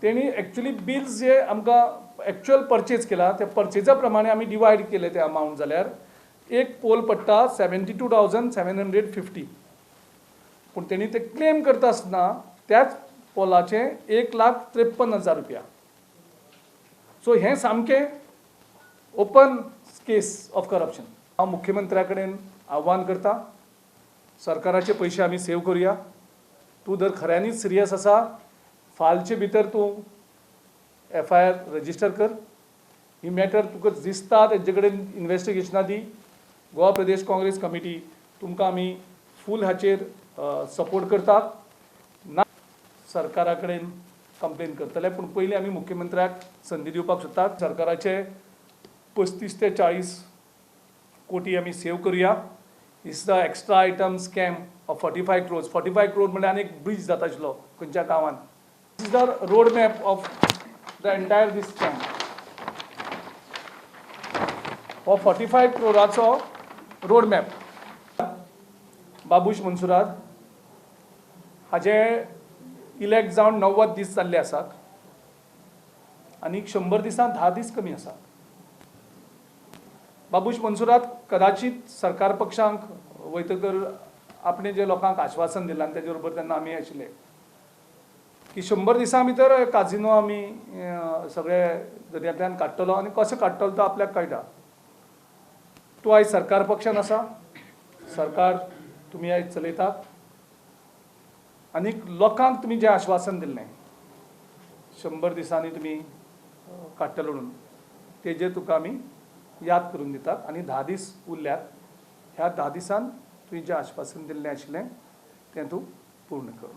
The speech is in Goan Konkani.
तेणी एक्चुली बिल्स जे आमकां एक्चुअल परचेज केला त्या परचेजा प्रमाणे आमी डिवायड केले ते अमावंट जाल्यार एक पोल पडटा 72,750. पूण तेणी ते क्लेम करता आसतना त्याच पोलाचे 1,53,000 रुपया. सो हें सामकें ओपन केस ऑफ करप्शन. हांव मुख्यमंत्र्या कडेन आव्हान करता, सरकाराचे पयशे आमी सेव करुया. तूं जर खऱ्यांनीच सिरियस आसा, फालचे भितर तूं एफआयआर रजिस्टर कर. ही मॅटर तुका दिसता तेजे कडेन इन्वेस्टिगेशना दी. गोवा प्रदेश काँग्रेस कमिटी तुमकां आमी फूल हाचेर सपोर्ट करतात. ना सरकारा कडेन कंप्लेन करतले, पूण पयलीं आमी मुख्यमंत्र्याक संदी दिवपाक सोदतात. सरकाराचे 35 ते 40 कोटी आमी सेव करुया. Is the extra item scam of 45 crores. 45 crore म्हणल्यार आनी एक ब्रीज जाता आशिल्लो खंयच्या गांवांत. This is the road map of the entire this scam. हो 45 क्रोराचो रोड मॅप. बाबूश मंसुरात हाजे इलेक्ट जावन 90 दीस जाल्ले आसात आनी 100 दिसांत 10 दीस कमी आसात. बाबूश मंसुरात कदाचित सरकार पक्षांक वयतकर आपणे जे लोकांक आश्वासन दिलां आनी तेजे बरोबर तेन्ना आमी आशिल्ले की 100 दिसां भितर काजिनो आमी सगळे दर्यांतल्यान काडटलो आनी कसो काडटलो तो आपल्याक कळटा. तूं आयज सरकार पक्षान आसा, सरकार तुमी आयज चलयतात आनी लोकांक तुमी जें आश्वासन दिल्लें 100 दिसांनी तुमी काडटलो म्हणून, तेजेर तुका आमी याद करून दितात. आनी 10 दीस उरल्यात, ह्या 10 दिसान तुवें जें आश्वासन दिल्लें आशिल्लें तें तूं पूर्ण कर.